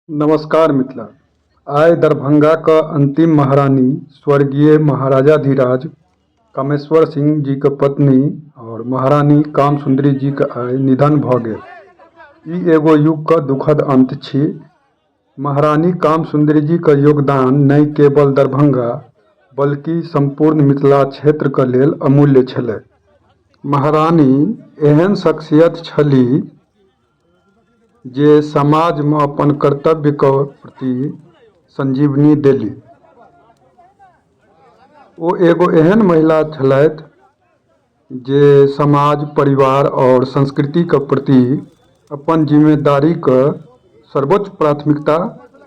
नमस्कार मिथिला। आइ दरभंगाक अंतिम महारानी स्वर्गीय महाराजाधिराज कामेश्वर सिंह जीक पत्नी आओर महारानी कामसुंदरी जीक आइ निधन भऽ गेल। ई एगो युगक दुखद अंत छी। महारानी कामसुंदरी जीक योगदान नहि केवल दरभंगा बल्कि सम्पूर्ण मिथिला क्षेत्रक लेल अमूल्य छलै। महारानी एहन शख्सियत छलीह जे समाजमे अपन कर्तव्यके प्रति संजीवनी देली। ओ एगो एहन महिला छलथि जे समाज, परिवार आओर संस्कृतिके प्रति अपन जिम्मेदारीके सर्वोच्च प्राथमिकता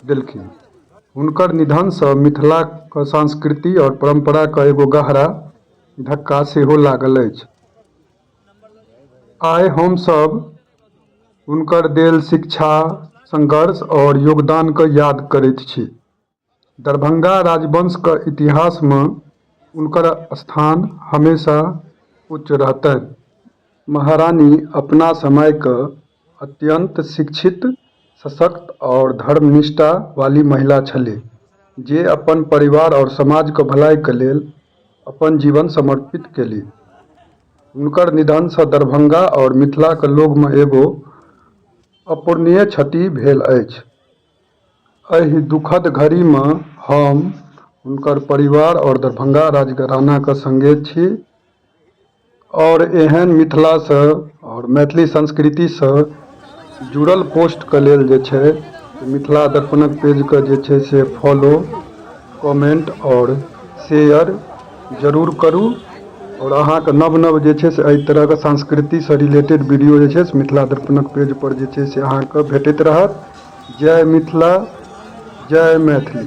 देलखिन। हुनकर निधनसँ मिथिलाके संस्कृति आओर परम्पराके एगो गहरा धक्का सेहो लागल अछि। आइ हमसभ हुनकर देल शिक्षा, संघर्ष आओर योगदानके याद करैत छी। दरभंगा राजवंशके इतिहासमे हुनकर स्थान हमेशा उच्च रहतनि। महारानी अपना समयके अत्यन्त शिक्षित, सशक्त आओर धर्मनिष्ठा वाली महिला छलीह, जे अपन परिवार आओर समाजके भलाइके लेल अपन जीवन समर्पित केली। हुनकर निधनसँ दरभंगा आओर मिथिलाक लोकमे एगो अपूरणीय क्षति भेल अछि। एहि दुखद घड़ीमे हम हुनकर परिवार आओर दरभंगा राजघरानाक सङ्गे छी आओर एहन मिथिलासँ आओर मैथिली संस्कृतिसँ जुड़ल पोस्टके लेल जे छै मिथिला दर्पणक पेजके जे छै से फॉलो, कमेन्ट आओर शेयर जरूर करू आओर अहाँके नव नव जे छै से एहि तरहके संस्कृतिसँ रिलेटेड वीडियो जे छै से मिथिला दर्पणक पेजपर जे छै से अहाँके भेटैत रहत। जय मिथिला, जय मैथिली।